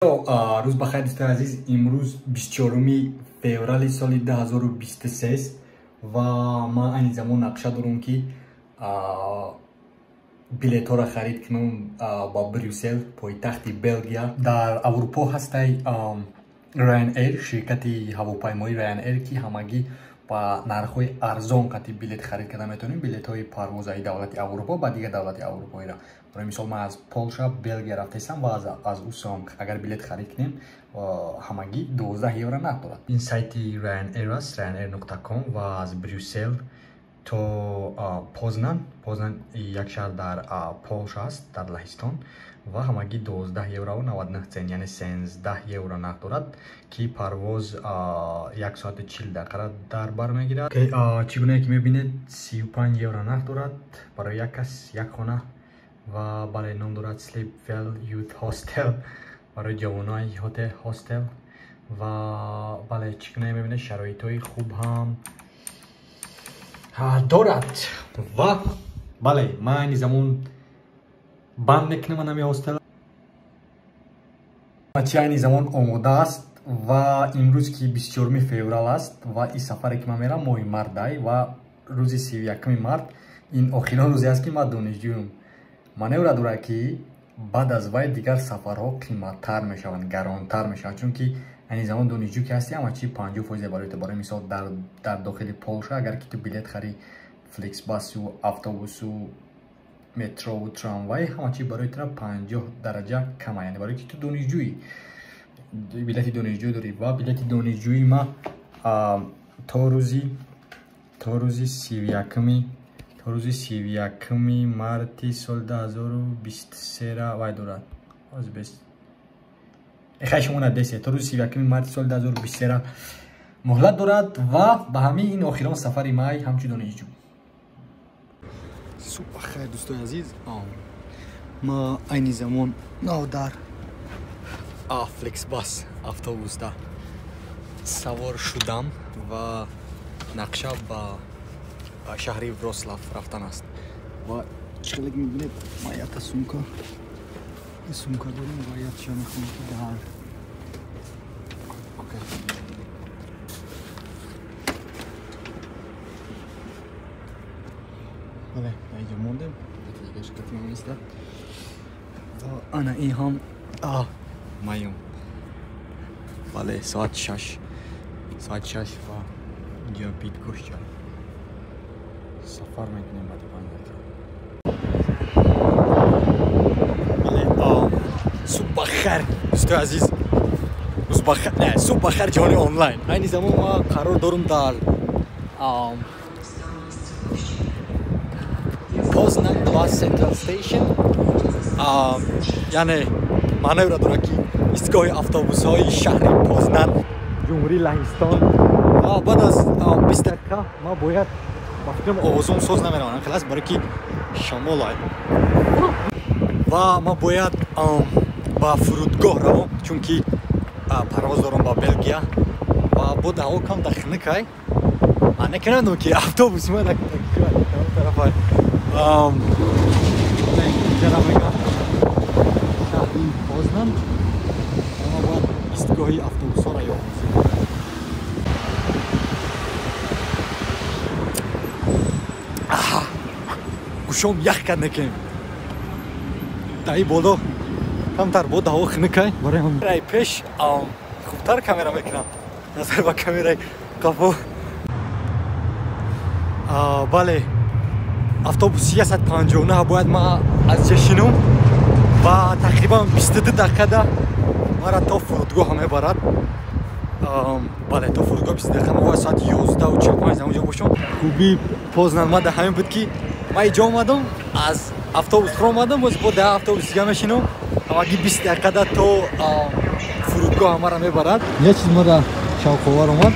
Рӯз ба хайр, дӯстони азиз. Имрӯз 24 феврали соли 2023 ва ман айни замон нақша дорам, ки билетҳоро харид кунам ба Брюссел, пойтахти Белгия. Дар Аврупо ҳастай Ryanair, ширкати ҳавопаймоии Ryanair, ки ҳамагӣ ба нархҳои арзон қати билет харид карда метавонем, билетҳои парвозаи давлати Аврупо ба дигар давлати аврупоиро. Барои мисол, ман аз Полша Белгия рафтаистам ва аз ӯ агар билет харид кунем, ҳамагӣ 12 евро нарх дорад. Ин сайти Ryanair аст, ryanair.com, ва аз Брюссел то Познан. Познан як шаҳр дар Полша аст, дар Лаҳистон, ва ҳамагӣ 12 еврову 99 цент, яъне 13 евро нарх дорад, ки парвоз 1 соату 40 дақиқара дар бар мегирад. Чӣ гунае ки мебинед, 35 евро нарх дорад барои як кас, як хона. Ва бале, ном дорад Sleepwell Youth Hostel, барои ҷавонои хостел. Ва бале, чӣ гунае мебинед, шароитҳои хуб ҳам дорад. Ва бале, ман айни замон банд мекунам анами хостел чи айни замон омода аст. Ва имрӯз ки 24 феврал аст ва ин сафаре ки ман мерам моҳи мардай ва рӯзи 31 март, ин охирон рӯзе аст, ки ман донишҷӯям. Маневра дорад, ки баъд аз вай дигар сафарҳо қиматтар мешаванд, гаронтар мешаванд, чунки айни замон донишҷӯ ки ҳасти, ҳама чи 50% барои ту. Барои мисол, дар дохили Полша агар ки ту билет хари, фликсбасу, автобусу, метрову трамвай, ҳама чи барои тура 50 дараҷа кама, яъне барои ки ту донишҷӯӣ, билети донишҷӯ дорӣ. Ва билети донишҷӯи ма то рӯзи 31-ми, то рӯзи 31-ми марти соли 2023-ра вай дорад. Хай, шумо надесе, то рӯзи 31-ми марти соли 2023-ра муҳлат дорад. Ва ба ҳамин ин охирон сафари май ҳамчун донишҷӯ. Субҳ бахайр, дӯстони азиз. Ма айни замон нав дар фликсбас автобусда савор шудам ва нақша ба шаҳри Врослав рафтан аст. Ва чӣ хеле мебинед, ма якта сумка дорем ва якча мехоҳам, ки дар окей. Бале, инҷо мондем, дигар ширкати ма меистад. Ва ана ин ҳам маем. Бале, соат 6, соат 6 ва инҷо Бидгошча сафар мекунем баъди 5 дақиқа. Бале, субҳ бахайр, дӯстои азиз, рӯз бахайр, не, субҳ бахайр, ҷаҳони онлайн. Айни замон ма қарор дорум дар Познан 2 Central Station, яъне маъноеро дорад, ки истгоҳи автобусҳои шаҳри Познан, Ҷумҳурии Лаҳистон. Ва баъд аз 20 дақиқа ман бояд, ба фикрам, овозум соз намеравам, хелас, барои ки шамол, ва ман бояд ба фурудгоҳ равам, чунки парвоз дорам ба Белгия. Ва бод ҳаво кам дахнакай, накунам, ки автобус ма тарафай. Инҷара мегам шаҳри Познан, ма бояд истгоҳи автобусҳоро ёбам. Гӯшом ях кард, некем даи боло камтар бод ҳаво хунукай. Барои пеш хубтар камера мекунам назар ба камераи қафо. Бале, автобус 159 бояд ма аз ҷа шинум ва тақрибан 22 дақиқада мара то фурудгоҳ мебарад. Бале, то фурудгоҳ 20 дақиқа. Ма бояд соати 11:45 дар онҷо бошам. Хубии Познан ма дар ҳамин буд, ки ман иҷо омадам, аз автобус фуромадам, боз бо дар автобус дига мешинам, ҳамагӣ 20 дақиқада то фурудгоҳ мара мебарад. Як чиз мара шавқовар омад.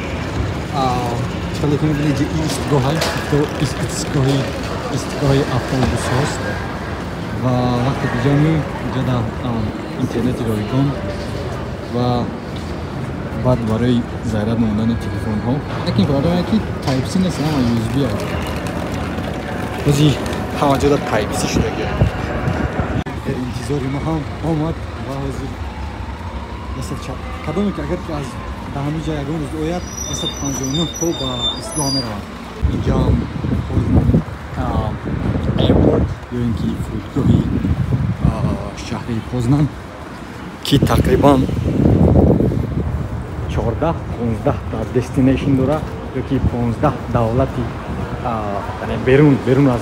Чӣ ки мебинед, ин истгоҳ истгоҳи автобусҳост ва вақте ки ҷо меоем, инҷо интернети ройгон ва баъд барои заряд мондани телефонҳо. Лекин проблема ки Type-C нест, ҳама USB аст. Ози ҳама ҷода Type-C шудагӣ. Интизори ма ҳам омад ва ҳозир. 140 кадоме ки агар ки аз дар ҳамин ҷа ягон рӯз ояд, 159 то ба истгоҳ меравад. Инҷа Познан airport ё ин ки фурудгоҳи шаҳри Познан, ки тақрибан 14 15 та destination дора ё ки 15 давлати, яъне берун аз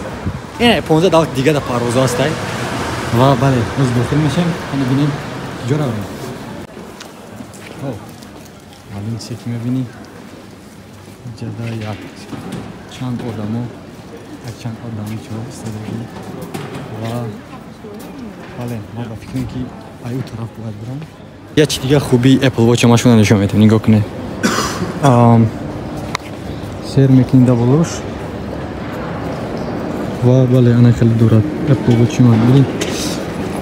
15 давлати дига дар парвозҳо ҳастай. Ва бале, ҳоз дохил мешем, бинем куҷо равем. Аввалин чизе ки мебинӣ, ҷада як чанд одамо, якчанд одами чо истодагӣ. Ва бале, ма ба фикрам, ки ай ӯ тараф бояд бирам. Як чи дига хубии Apple Watch ма шуна нишон медиҳам. Нигоҳ кунед, сер мекунӣ да болош ва бале, ана хеле дорад Apple Watch ма. Бибин,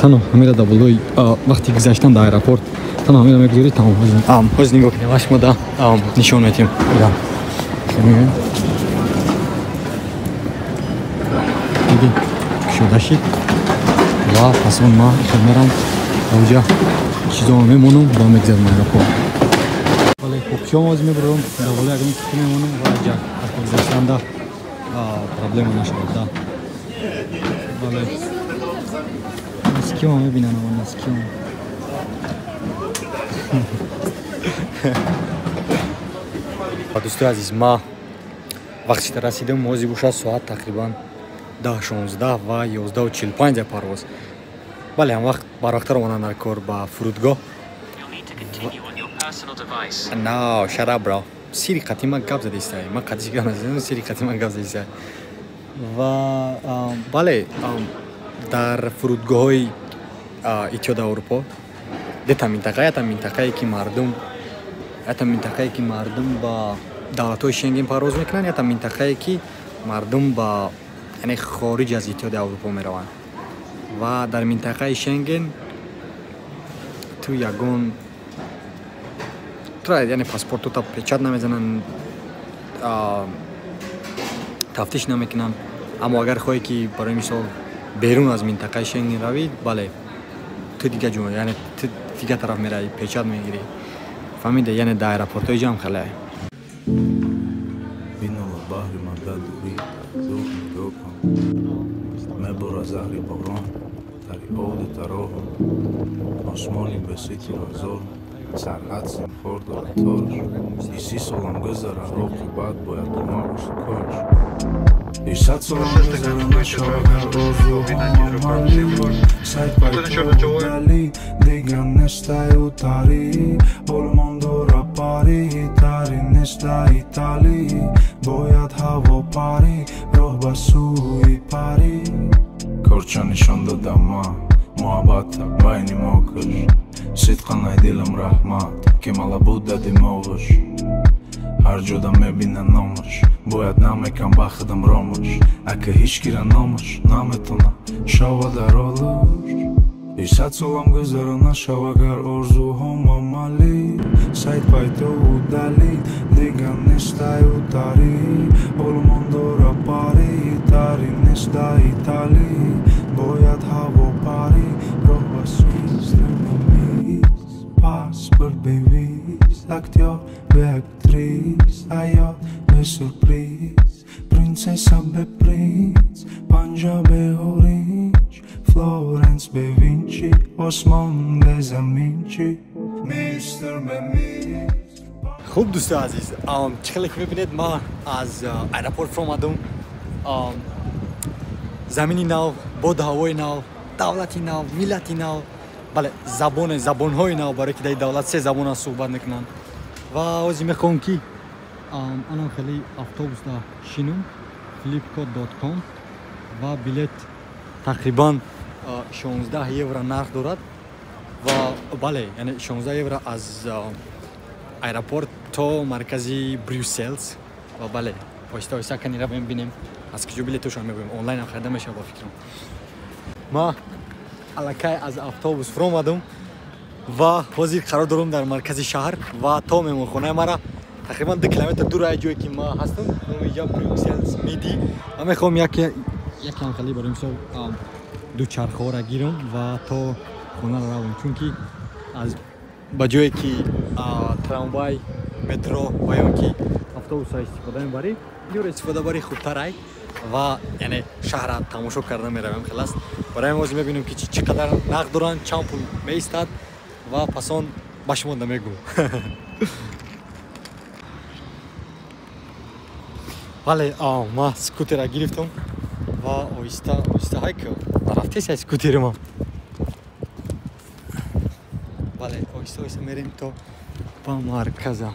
танҳо ҳамира да болои, вақти гузаштан дар аэропорт танҳо ҳамира мегузорӣ, тамом. Ҳозир нигоҳ кунед, ва шумо да нишон медиҳем. Диди, кушода шид ва пас он ма хел мерам ауҷа, чизома мемонам ва мегзарам аэропорт. Бале, хубчиём ҳозир мебарам, дар болои ягон чиз мемонам ва ҷа гузаштанда проблема нашавад да. Бале, носкима мебинам, носкима. Дӯстои азиз, ма вақти расидам, ҳозир бошад соат тақрибан 10:16 ва 11:45 парвоз. Бале, ҳам вақт барвақттар омадан дар кор ба фурудгоҳ. No, shut up, bro. Сири қатъи ман гап задистай, ман қатъи гап назадам, сири қатъи ман гап задистай. Ва бале, дар фурудгоҳҳои Иттиҳоди Аврупо дета минтақа: ята минтақае, ки мардум ба давлатҳои Шенген парвоз мекунанд, ята минтақае, ки мардум ба, яъне, хориҷ аз Иттиҳоди Аврупо мераванд. Ва дар минтақаи Шенген ту ягон тура, яъне, паспортута печать намезананд, тафтиш намекунанд. Аммо агар хоҳӣ, ки барои мисол берун аз минтақаи Шенген равӣ, бале, ту дига ҷо, яъне ту дига тараф меравӣ, печать мегирӣ, фаҳмида? Яъне дар аэропортҳои ҷам хеле. Бинола баҳри мадад дурӣ зур нигоҳ кун, мебора заҳри борон тари оди тароҳу осмони беситиразор сарҳад симхор дорад тораш. Иси солам гузара, оқибат бояд омарш корш. Исад солам гузара, нашавагар орзуҳом амалӣ. Сайд пайтодалӣ дигар нестаю тарӣ, олмон дора парӣ, тари неста италӣ, бояд ҳаво парӣ, роҳ ба сӯи парӣ. Корча нишон додам ма муҳаббата байни мо куш, сидқан ай дилам раҳмат, ки мала буда димоғаш. Ҳар ҷода мебина номаш, бояд намекам ба худам ромаш, ака ҳеҷ кира номаш наметона шава дар олуш. Исад солам гузара, нашав агар орзуҳом амалӣ. Сайд пайтову далид дигар нестаю тарӣ, олмон дора парӣ, тари неста италӣ, бояд ҳаво парӣ, роҳ ба сӯи. Паспорт бе виз, актёр бе актрис, ҳаёт бе сюрприз, принцесса бе принц, панҷа бе оринҷ, Флоренс бе Винчи, осмон бе заминчи, мистер бе мисс. Хуб, дӯстои азиз, чӣ хеле ки мебинед, ман аз аэропорт фуромадам. Замини нав, боду ҳавои нав, давлати нав, миллати нав, бале, забонҳои нав, барое ки дар давлат се забона суҳбат мекунанд. Ва ҳозир мехоҳам, ки анам хеле автобусда шинум, flipco.com, ва билет тақрибан 16 евро нарх дорад. Ва бале, яъне 16 евро аз аэропорт то маркази Брюсселс. Ва бале, оҳиста оҳиста кани равем, бинем аз куҷо билетошон мегӯем. Онлайнам харида мешавад, ба фикрам. Ма аллакай аз автобус фуромадам ва ҳозир қарор дорам дар маркази шаҳр ва то меҳмонхонаи мара тақрибан 2 километр дур ай ҷое, ки ма ҳастам. Номи ҷа Брюсселс Миди. Ва мехоҳам якам хеле, барои мисол, дучархаҳоро гирам ва то хонаро равам, чунки аз Ба ҷое ки трамвай, метро ва ё ки автобусҳо истифода мебарӣ, инро истифода барӣ хубтар ай ва яъне шаҳрра тамошо карда меравем. Хелас барои ҳамин ҳозир мебинем, ки чӣ қадар нақд доранд, чанд пул меистад ва пас он ба шумо намегӯм. Бале, ман скутера гирифтам ва оҳиста оҳиста ҳайко нарафтеса скутери ман. Бале, оҳиста оҳиста мерем то ба марказа.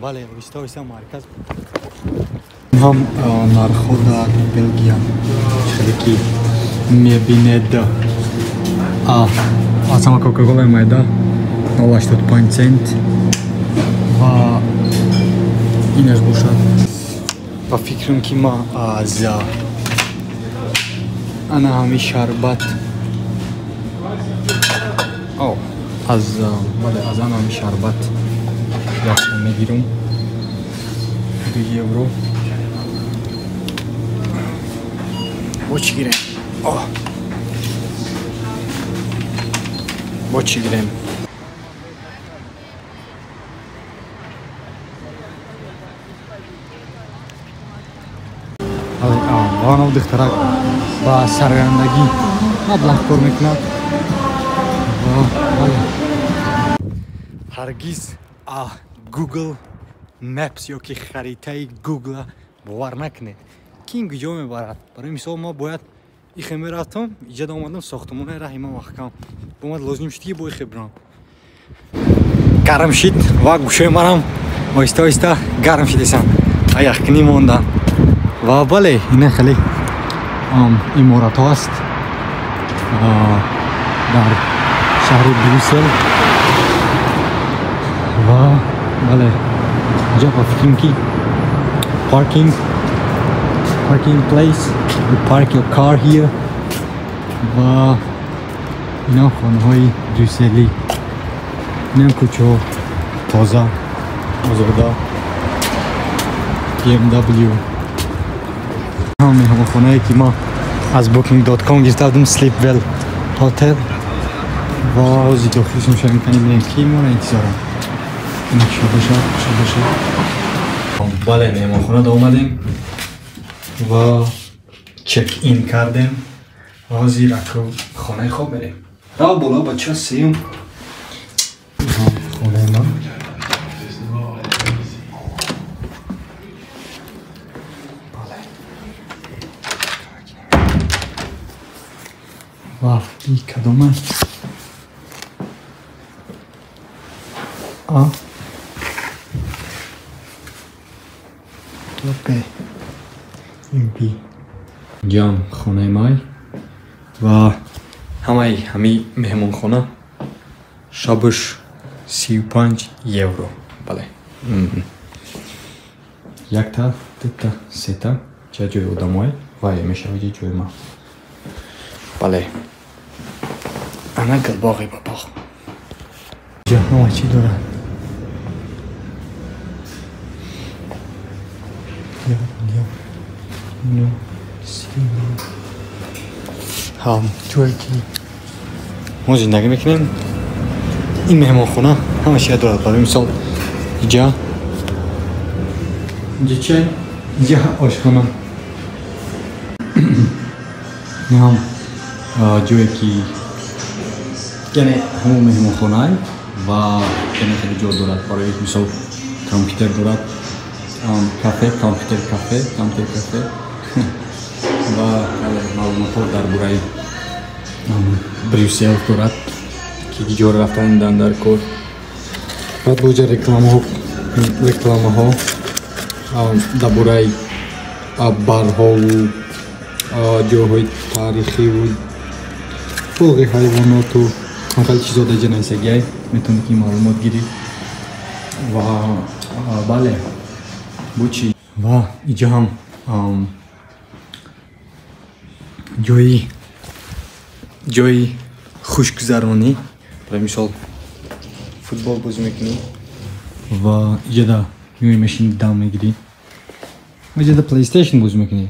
Бале, оҳиста оҳиста марказ. Ҳам нархҳо дар Белгия хеле ки мебинед. Аз ҳама Кока-Колаи майда 0,85 цент ва инаш бошад. Ба фикрам, ки ман аз ана ҳами шарбат, аз бале, аз ана ҳами шарбат якта мегирам, 2 евро. Бо чӣ гирем? Бо чӣ гирем? Ва духтарак ба саргардагӣ маблағ кор мекунад. Бале, ҳаргиз Google Maps ё ки харитаи Google бовар накунед, ки ин куҷо мебарад. Барои мисол, ма бояд ихе мерафтам, иҷада омадам, сохтмонаи раҳи ман маҳкам бомад, лозим шуд, ки бо ихе бирам. Гарм шид ва гӯшои манам оҳиста оҳиста гарм шидесам, яхкунӣ мондан. Ва бале, ина хеле иморатҳо аст дар шаҳри Брюссел. Ва бале, инҷа ба фикрам, ки parking place, you park your car here. Ва ина хонаҳои брюсселӣ, инам кӯчаҳо тоза озода. BMW. Меҳмонхонае, ки ма аз booking.com гирифта будем, Sleepwell Hotel. Ва ҳозир дохилш мешавем, кани бинем, ки моро интизорам. Шуда шад, шуда шад. Бале, меҳмонхона омадем ва check-in кардем. Ҳозир аку хонаи хоб мерем. Рав боло, бача, сеюм хонаи ман. Ва и кадома? А ё Б? Ин Б. Инҷаам хонаи май ва ҳамаи ҳамин меҳмонхона шабаш 35 евро. Бале, якта, дута, сета ча ҷои одамое ва мешавад ҷои ман. Бале, ана гулбоғи ба боғ. Ҷаҳон чӣ дорад? Ҳам ҷое, ки мо зиндагӣ мекунем, ин меҳмонхона ҳама чия дорад. Барои мисол, инҷа чи? Инҷа ошхона. Ҳам ҷое, ки яъне ҳамон меҳмонхонае ва яъне хеле ҷо дорад. Барои мисол, компютер дорад, кафе, компютер кафе, компютер кафе ва маълумотҳо дар бораи Брюссел дорад, ки ҷо рафтан дар кор. Баъд боҷа рекламаҳо дар бораи барҳову ҷойҳои таърихиву боғи ҳайвоноту хеле чизо дар ҷа нависагиай, метавонӣ ки маълумот гирӣ. Ва бале, бо чӣ? Ва иҷа ҳам ҷои хушгузаронӣ. Барои мисол, футбол бозӣ мекунӣ ва иҷада меои, мешини, дам мегирӣ. Иҷада PlayStation бозӣ мекунӣ.